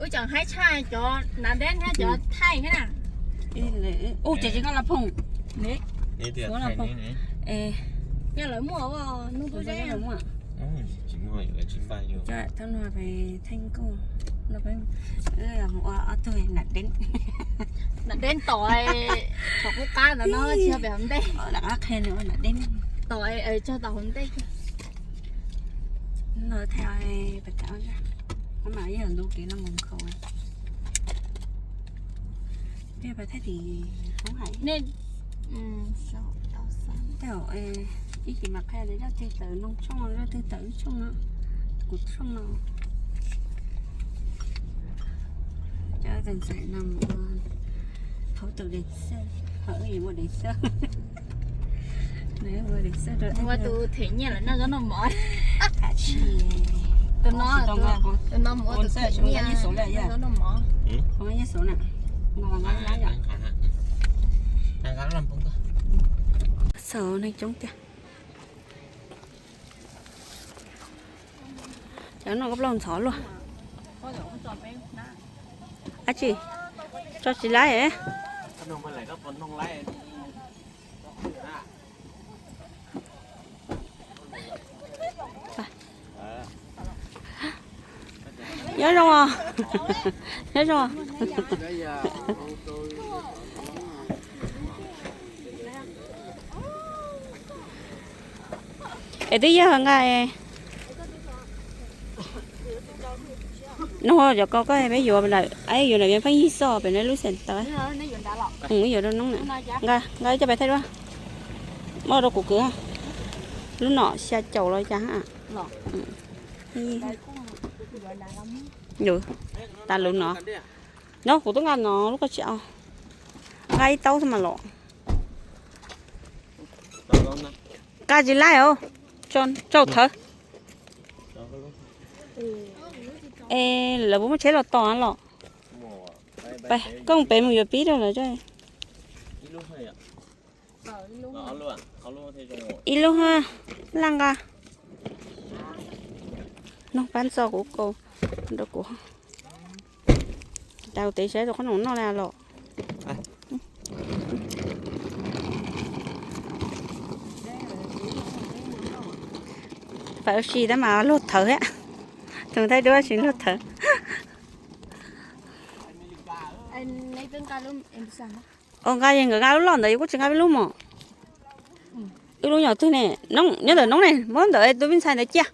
Ub, tseem haib tshaj cov nav deb thiab cov thaij thiab na. Ub, ces tsis koj los phoom. Neb tias Fuab los phoom. Neb, neb. Es, yog lawv muaj ua hnub tuaj zeb muaj. Tsis muaj, lawv tsis npaj yus. Coj thab no pem theej kuj no peb mus ua ob tug nam deb. Nam deb tom thaum qub qab ntawd no tsis yog pem hauv ntej. Lam qab qhia nws ua nam deb. Tom tso tom hauv ntej. No thaij pem tas, mas yog ntu kev no mus nkhaus. Peb pais thaij tim Hmoob Hais. Nej, tej zaum ib chim mam qhia tias zaj twg tawm noog tshooj, zaj twg tawm ib tshooj no, kuv tshooj no. Coj tus ntxhais no mus ua phauj tus dancer, ho wb yuav ua dancer. Nws ua dancer rau ua tus them nyiaj lawm noj zaub noj mov. Tus no, tus no mus ua tus them nyiaj noj zaub noj mov. Xaus neeg coob tiag. Cov no koj plaub ntxhov luaj. Ab tsi, tso tsis laib. Nyob zoo os. Nyob zoo. Es twb yog nqa no cov ko koj peb yuav lawm, yuav lawm pheej yig xoj pem no lub xeem tawv. Yuav rau noob na. Nqa, nqa coj pem thaij duab. Muab rau kuv kwv. Lub no xya caum los cas. Tas lub no. No kuv twb nqa no lub koj tsis au. Nqa ib taub xwb mas los. Nqa tsis laib os. Tsau thawv. Es lawv puas muaj tsheb los tos los? Koj mus pem mus yuav pib rau lawv. Ib lub ha, laj nqa. Noog pab ntxo kuv kaus rau kuv. Tau tes saib tus qhob noom noj li los. Pab ua si tab mas luag thawv thiab. Tus thaij duab tsis luag thawv. Nqa, nkawd nqa lub loj ntawd, yus kuj tsis nqa ib lub mos. Ib lub nyuam twg ne, nyob ntawm noob ne, muab ntawm tus me ntxhais ntawd cia.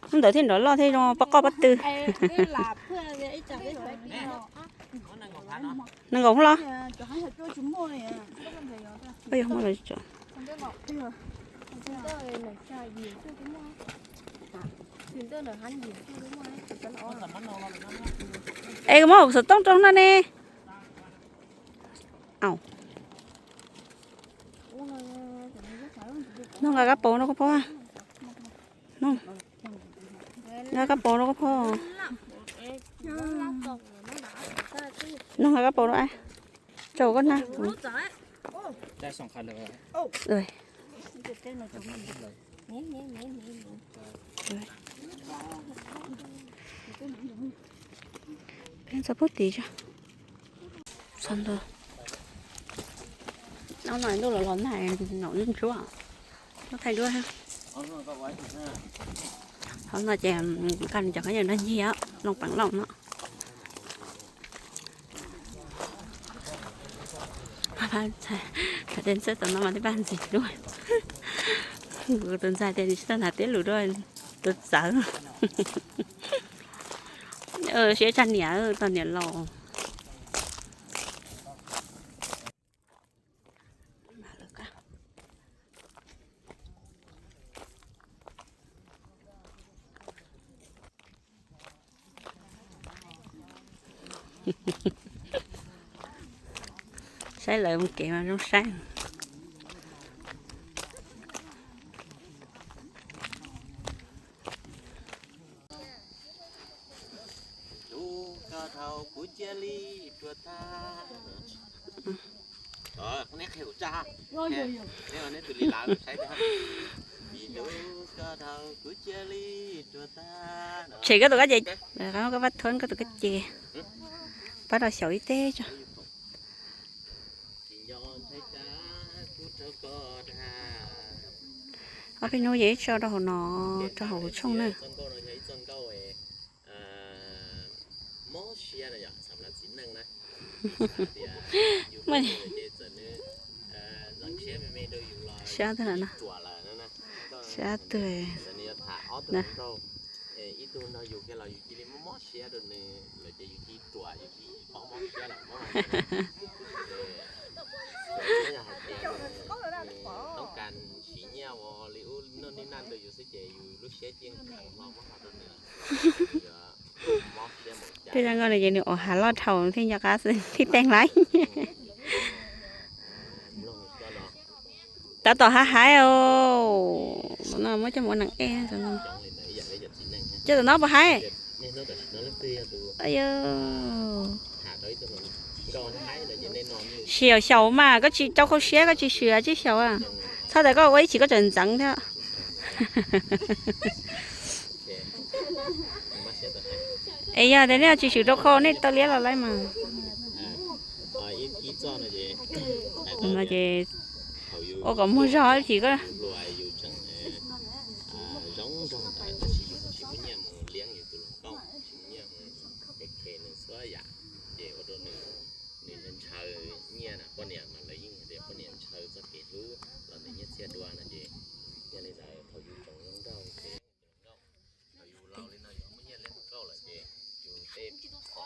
Hnub ntawd thiaj nrov loj thiab zoo pob qoj pob tw. Nees nkaum los? Es koj muab hauv xov tooj rau no ne. Au. Nug nqa kab paus rau koj phob. Nug. Nqa kab paus rau koj phob. Nug nqa kab paus rau. Tsau koj na. Peb txog pub tid tso. Txog ntua. Hnub no ntuj los los nag, nom ntsuab. Muab thaij duab. Hauv no ces nqa cov khaub ncaws no ncig loo peev loo no. Tus ntxhais tom no mas twb paj ntxim duaj. Kuv tus ntxhais tias nws tsis tau hnav teb lus dua, tus txawv. Siab tshaj niam, tau niam laus. Saib lawv mus kev mas zoo saib. Hlub koj dhau kuv cia li tuag tag. Neb qhia kuv tsa ha. Neb tus li lav saib tag. Vim hlub koj dhau kuv cia li tuag tag. Tshem koj tus kab ces, koj vaj thuab koj tus kab ces, pab rau xyaum ib teb tso. Ob peb hnub ces ib tso rau hauv no, rau hauv tshooj na. Sab twg na, sab twg. Tej zaj nkauj no ces nws ua hav loj dhau thiaj nco qab xwb thiaj teeb lawm. Tab tom hav haiv os, no muab coj mus ua neeg ej. Coj tom no puas haib? Sim xyaum xyaum mas koj tsis rau khau siab koj tsis sim tsib xyaum. Txhob tias koj ua ib chim koj tseem ntxeev thiab. Es yog tias nej tsis sim rau khau nej tau liab los lawm mas. No ces ua kom muag zog ib chim koj.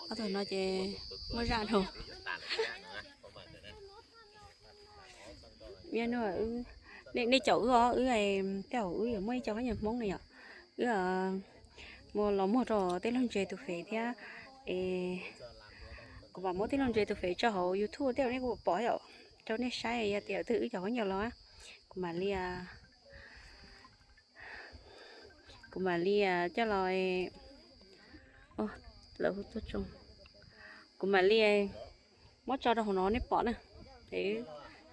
Ob tug no ces muaj zaj dhau. Nej caum wb os, wb tej zaum wb yuav muaj ib co khaub ncaws Hmoob na yom. Wb mus los muag rau Tij Laug Ntses tus fem thiab. Kuv mam muab Tij Laug Ntses tus fem tso hauv YouTube tej zaum nej kuj pom yom, rau nej saib yog tias twg wb cov khaub ncaws los, kuv mam li kuv mam li coj los, lawv hu tuaj tsoo, kuv mam li muab tso rau hauv no nej pom na. Es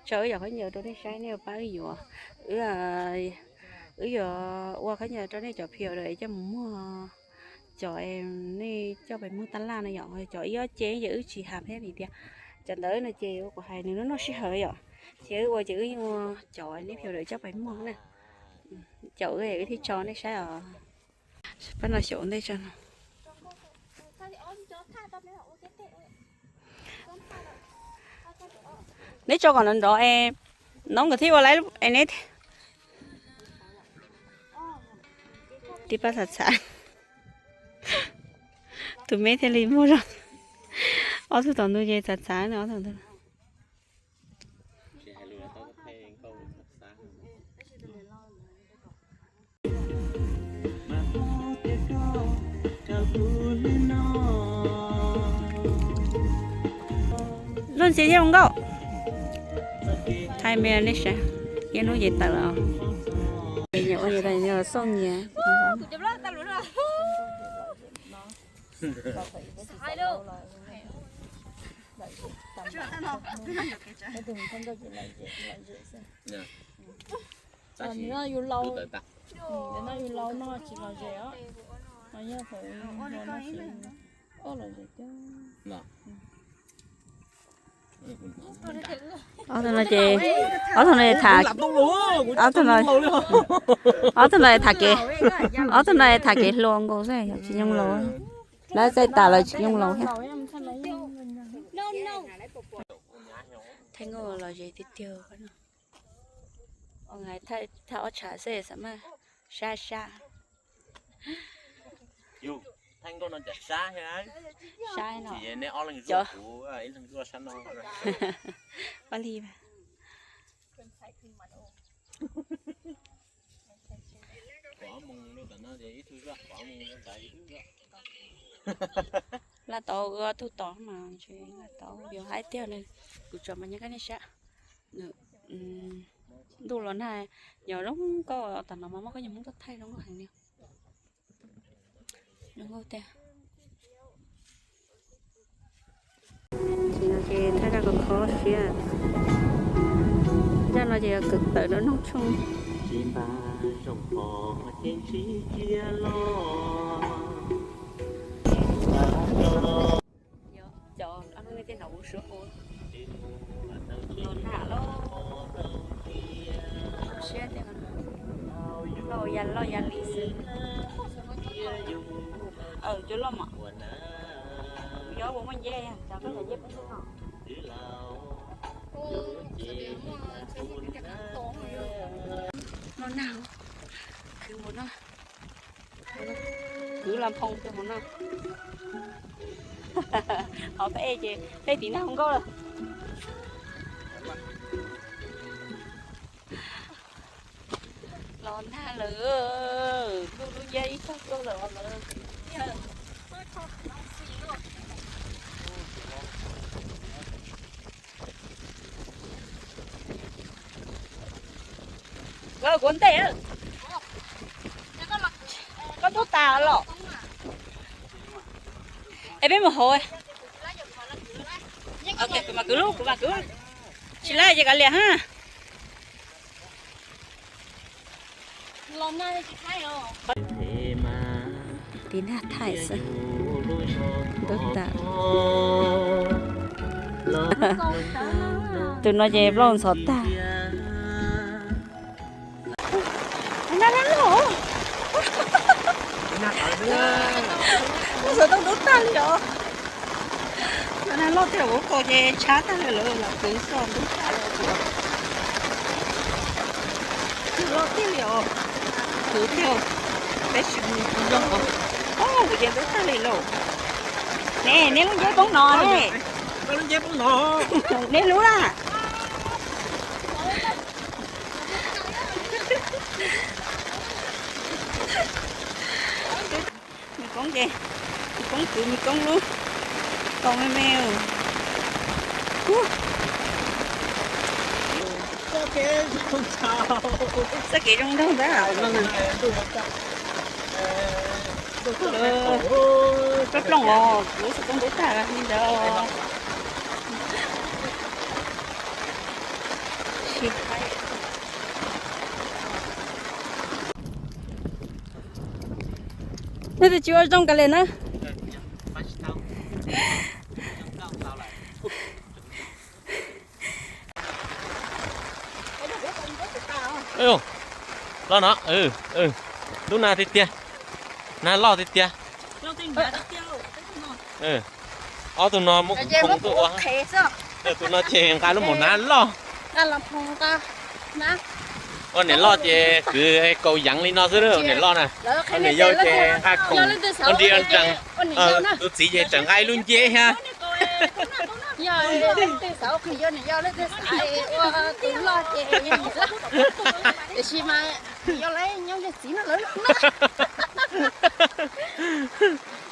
tso wb cov khaub ncaws rau nej saib, nej pab wb yuav, wb yuav ua khaub ncaws rau nej cov phiu lawm coj mus muag cov nej coj pais muag taj laj na yom. Cov ib ob ce ces wb tsis hais thiab vim tias cov ntawd no ces ua kuv hais nws noj sij hawm yom. Ces wb ua ces wb yeej ua cov nej phiu lawm coj pais muag na. Caum wb wb thiaj tso nej saib os. Pab no xyaum ntej tso no. Neb tso kom nrov nrov es, no nkawd thiaj ua laiv es neb tib pab txhav txhav. Tus me thiaj li muaj zog. Ob tug tom ntug ces txhav txhav no ob tug ntug. Luj ntxhi thiab zoo nkauj. Thaij me nej saib, ib hnub ces tawm los. Nyuam ua nyuam tau nyuam xauj nyias. Nws no yus laus, nws no yus laus no tsis lom zem os. No yog thaum yus laus no tsis, o lom zem thiab. Ob tug no ces, ob tug no tham, ob tug no, ob tug no tham kev, ob tug no tham kev hluas nkaus xwb, tsis yooj laus. Lawv txais tas lawv tsis yooj laus thiab. Thaij nkauj lom zem tiag tiag. Thaij ob tshav xwb xav mas sab sab. Sab no. Pab li. Laj tau ua tug tod mas ntshe laj tau yog haib tiag li. Kuv tsom mas nyob kaj nej sab. Ntuj los nag, yog zoo nkauj tom no mas muaj khaub ncaws Hmoob tuaj thaij zoo nkauj heev li. Zoo nkauj tiag. Ces no ces thaij zaj khov kho siab. Zaj no ces yog kawm tawm rau noog tshooj. Tsis npaj zoo pom ces ntsib cia los. Cov loj mas, yog ua muaj ncej, cov koj yog ncej peb no. Los nag, kwv mus no, kwv los phoo mus no. Ho peb ces peb tim nag nkauj lawm. Los nag lawm, ntuj lub ntiaj ib tog tuaj lawm lawm. Kuv ntej, koj ntub tas los. Es peb mus hauv. Kuv mam kwv, kuv mam kwv. Tsis laij ces kav liam ha. Tiv nag thaij xwb. Ntub tas. Tus no ces plaub ntxhov tag. Nag loj, loj xov tooj ntub tag li os. Nag loj tiag, ua kos ces tshab tag li lawm, lam kwv xwb ntub tag li os. Loj tiag li os. Kwv tiag, peb tsis mus zoo os. Kuv ces ntub tag li lauj. Ne, neb lub nceb poob no ne. Neb lub na. Me koob ces, me koob kwv me koob lub, tau me me. Txoj kev zoo nraug ntag. Peb plooj os, kuv xov tooj ntub tag li ntawd. Nej twb tsis ua zoo kav liam na. Loj no, ntub nag tiag tiag, nag loj tiag tiag. Ob tug no muab kuv phoo tuaj ua, tus no ces nqa lub maum nab loj. Ua niam loj ces kwv kaus yeev li no xwb, niam loj na. Niam yau ces nqa khoom ua nri ua nrees. Tus txiv ces tseem nqa ib lub nceb thiab. Tiam sis mas yog lawv, tiam sis mas yog lawv nyob yog txiv no lawv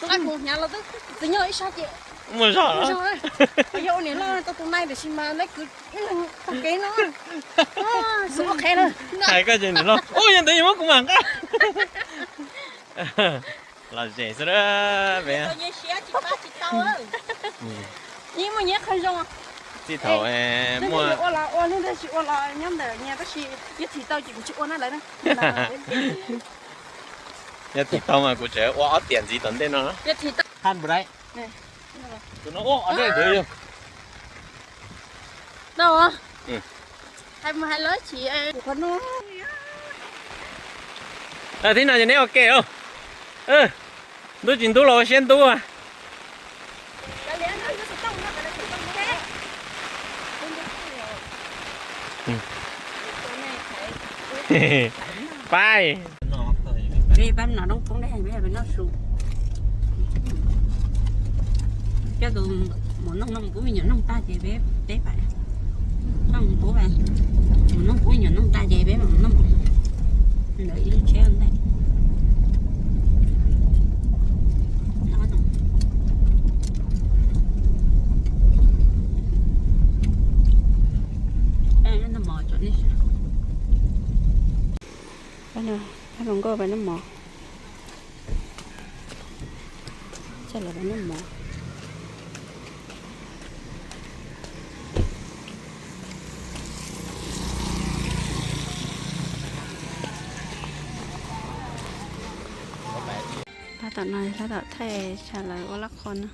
nqa khoom hnyav los twb tsis nyob ib sab ces muaj zog. Yog ua niam loj tau tus nai tiam sis mas lawv kwv ib leeg tag kev no. Xub ua qhev na. Hais koj ces niam loj, ub, yog ntawd yog muab kuv mam nqa. Los zem xwb peb. Yeej muaj nyiaj qhov zoo. Txij thaum muaj ua los ua, nej tab sis ua los nyob ntawm nyias tab sis yog thim tau ces kuv tsis ua na lawv na. Yog thim tau mas kuv tseem ua ob tiam ntxiv tom ntej no. Tus no ua dej ntawd yog. Tau. Hais mus hais los tsis qhov no. Thaum no ces neb ua ke os. Ntub tsis ntub los ua siab ntub. Pab, pab no roob poob dej, peb noj su. Coj tus maum noog no mus pub me nyuam noog tag ces peb, peb pab, coj mus pub, maum noog pub me nyuam noog tag ces peb mam noj. Ntawd ib lub tsheb ntag. Pab hluas nkauj pab noj mov. Coj lawv pab noj mov. Tab tom no tab tom thaij tshaj lawv ua lab qhua no.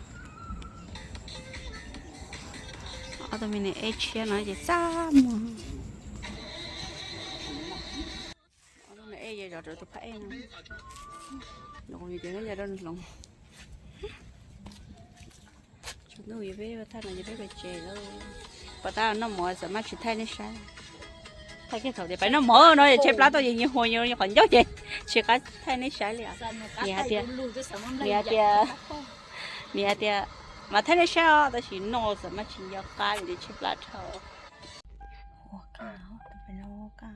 Ob tug me nws ej tshiab no ces txaj muag. Ob tug me ej zov rawv tus phab ej no. Ces no yog rau nws hloov. Nub yog peb thaj no ces peb pais tsev lawm. Pom tab noj mov txawm maj tsis thaij nej saib. Thaij kiag thaum tias pais noj mov no es tshaib plab tuaj ces nyias huas nyias qhov ncauj ces tsis qab thaij nej saib li. Nws hais tias, nws hais tias, nws hais tias mas thaij nej saib os, tab sis noj txawm maj tsis nco qab li, tshaib plab dhau. Ua kaj, tus pem no ua kaj.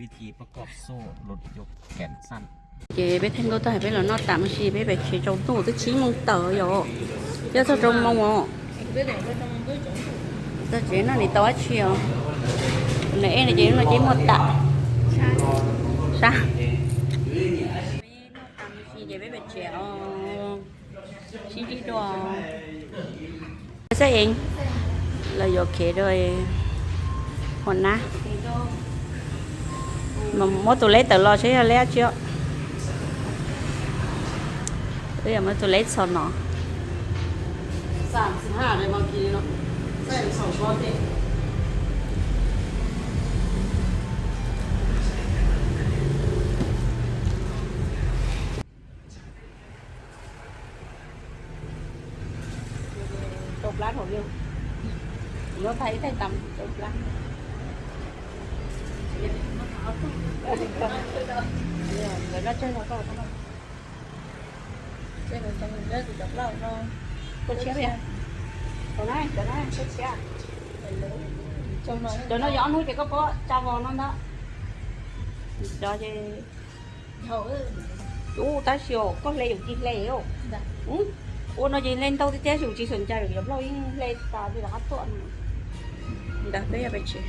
Ces peb thaij ntuj tag peb los noj tas mus si peb pais tsev tsaus ntuj twb tsib moos tawm yom. Coj txog rau moos os. Txog tsev noj nim tau dab tsi os. Nws ej no ces no ces muaj tam sab. Ces peb pais tsev os. Sib ntsib dua. Xab ev los yuav khev rau hua nab. Muab tus leb tawm los saib yog leb dab tsi os. Wb yuav muab tus leb txhos no. Rau plab dhau li, muab thaij ib thaij tam rau plab. Nkawd noj tsawg no koj, koj noj. Tsawg no, cov plaub no. Koj tshiab, cov no, cov no koj tshiab. Cov no yog ob hnub ces koj pab tsa vos no ntag. Cov ces ub tab sis koj hle yus tsis hle. Ua no ces hle ntau tiag tiag, yus tsis xam ncas yus cov plaub yeej hle tas li rov qab tuaj no. Ntawd peb yog pes tsawg?